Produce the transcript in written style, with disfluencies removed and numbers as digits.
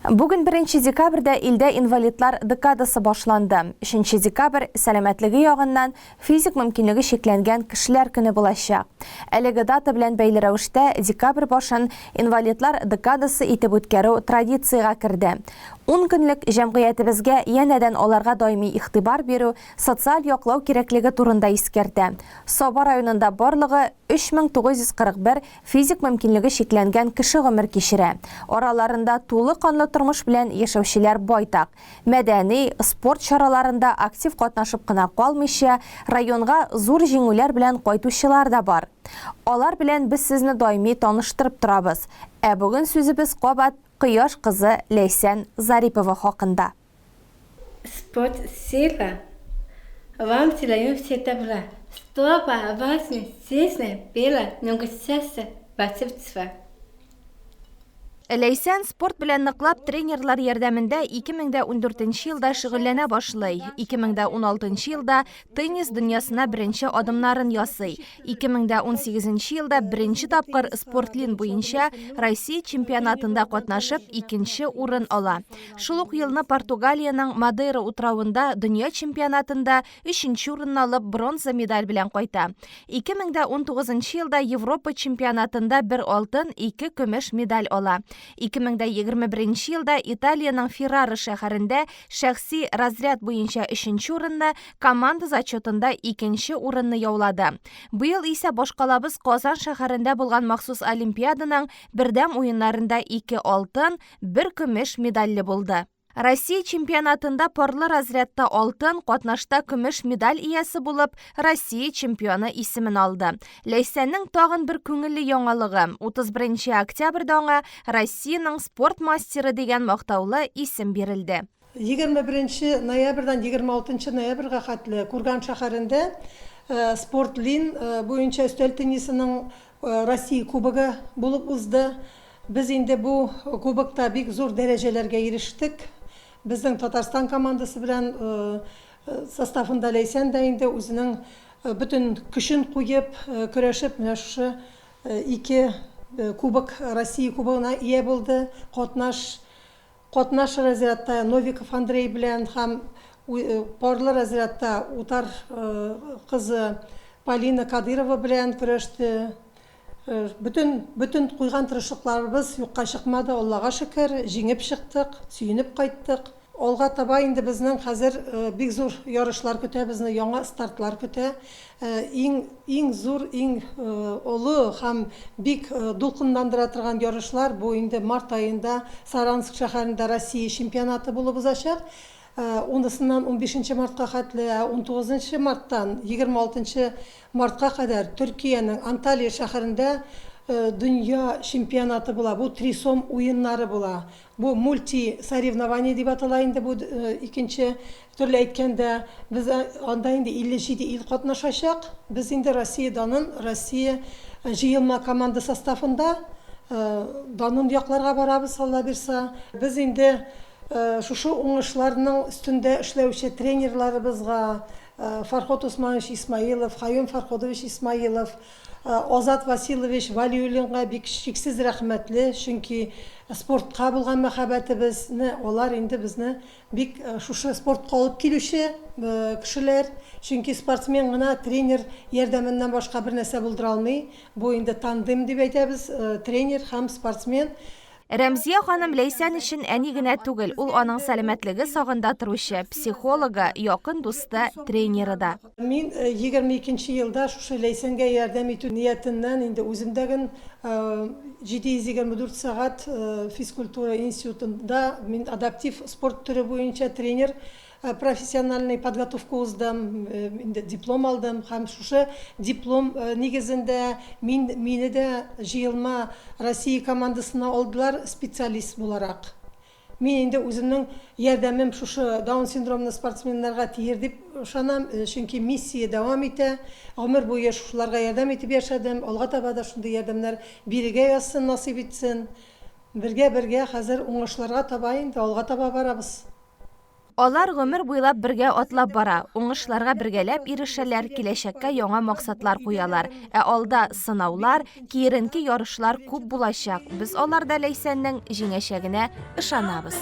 Бүген беренче декабрьдә илдә инвалидлар декадасы башланды. Өченче декабрь, сәламәтлеге ягыннан физик мөмкинлеге чикләнгән кешеләр көне булачак. Әлеге дата белән бәйле рәвештә декабрь башын инвалидлар декадасы итеп үткәрү традициягә керде. Ун көнлек җәмгыятебезгә янәдән аларга даими игътибар бирү, социаль яклау кирәклеге турында искәртә. Саба районында барлыгы 3941 Физик мөмкинлеге чикләнгән кеше гомер кичерә. Араларында тулы канлы тормыш белән яшәүчеләр байтак. Мәдәни, спорт чараларында актив катнашып кына калмыйча, районга зур җиңүләр белән кайтучылар да бар. Алар белән без сезне даими таныштырып торабыз. Ә бүген сүзебез кабат Кояш кызы Ләйсән Зарипова хакында. Спорт сила, вам желаю все добра, чтобы о вас здесь было много счастья, волшебства. Ләйсән спорт белән ныклап тренерлар ярдәмендә 2014 елда шөгыльләнә башлый. 2016 елда теннис дөньясына беренче адымнарын ясый. 2018 елда беренче тапкыр спортлин буенча Россия чемпионатында катнашып, икенче урын ала. Шул ук елны Португалиянең Мадейра утравында дөнья чемпионатында өченче урынны алып, бронза медаль белән кайта. 2019 елда Европа чемпионатында бер алтын, ике көмеш медаль ала. 2021 елда Италиянең Феррара шәһәрендә шәхси разряд буенча өченче урынны, команда зачетында икенче урынны яулады. Быел исә башкалабыз Казан шәһәрендә булган махсус Олимпиаданың бердәм уеннарында ике алтын, бер көмеш медальле булды. Россия чемпионатында парлы разрядта алтын, катнашта көмеш медаль иясе булып, Россия чемпионы исемен алды. Ләйсәннең тагын бер күңелле яңалыгы, 31 нче октябрьдә аңа Россиянең спорт мастеры дигән мактаулы исем бирелде. 21 нче ноябрьдән 26 нчы ноябрьгә хәтле Курган шәһәрендә спорт-лин буенча өстәл теннисының Россия Кубогы булып узды. Без инде бу кубокта бик зур дәрәҗәләргә ирештек. Безнең Татарстан командасы белән составында Ләйсән дә инде үзенең бөтен көчен куеп, көрәшеп, менә шушы ике кубок, Россия кубогына ия булды. Катнаш Катнаш разрядта Новиков Андрей белән һәм парлы разрядта Утар кызы Полина Кадырова белән көрәште. Бөтен, бөтен куйган тырышлыкларыбыз юкка чыкмады, Аллага шөкер, җиңеп чыктык, сөенеп кайттык. Алга таба инде безнең хәзер бик зур ярышлар көтә безне, яңа стартлар көтә. Иң, иң зур, иң олы һәм бик дулкынландыра торган ярышлар бу инде март аенда Саранск шәһәрендә Россия чемпионаты булып узачак. Унысыннан унбишенче мартка хәтле, ә унтугызынчы марттан 26 мартка кадәр Төркиянең Анталия шәһәрендә дөнья чемпионаты була. Бу трисом уеннары була. Бу мульти соревнование дип атала инде бу икенче төрле әйткәндә. Без анда инде 57 ил катнашачак. Без инде Россия данын Россия җыелма команда составында данын якларга барабыз, Алла бирса. Без инде шушы уңышларның өстендә эшләүче тренерларыбызга, Фарход Усманович Исмаилов, Хаюм Фарходович Исмаилов, Азат Василович Валиуллинга бик чиксез рәхмәтле, чөнки спортка булган мәхәббәтебезне алар инде безне бик шушы спортка алып килүче кешеләр. Чөнки спортсмен гына тренер ярдәменнән башка бер нәрсә булдыра алмый. Бу инде тандем дип әйтәбез, тренер һәм спортсмен. Рәмзия ханым Ләйсән өчен әни генә түгел, ул аның сәламәтлеге сагында торучы, психологы, якын дусты, тренеры да. Мин 22 нче елда шушы Ләйсәнгә ярдәм итү ниятеннән инде үзем дә ген 724 сәгать физкультура институтында мин адаптив спорт төре буенча тренер профессиональный подготовка уздым, инде диплом алдым һәм шушы диплом нигезендә мин мине дә җыелма Россия командасына алдылар специалист буларак. Мин инде үземнең ярдәмем шушы Даун синдромлы спортсменнарга тиер дип ышанам, чөнки миссия дәвам итә. Гомер буе шушыларга ярдәм итеп яшәдем, алга таба да шундый ярдәмнәр бирергә язсын, насыйп итсен. Бергә-бергә хәзер уңышларга таба инде алга таба барабыз. Алар гомер буйлап бергә атлап бара, уңышларга бергәләп ирешәләр, киләчәккә яңа максатлар куялар. Ә алда сынаулар, киеренке ярышлар күп булачак. Без аларда Ләйсәннең җиңәчәгенә ышанабыз.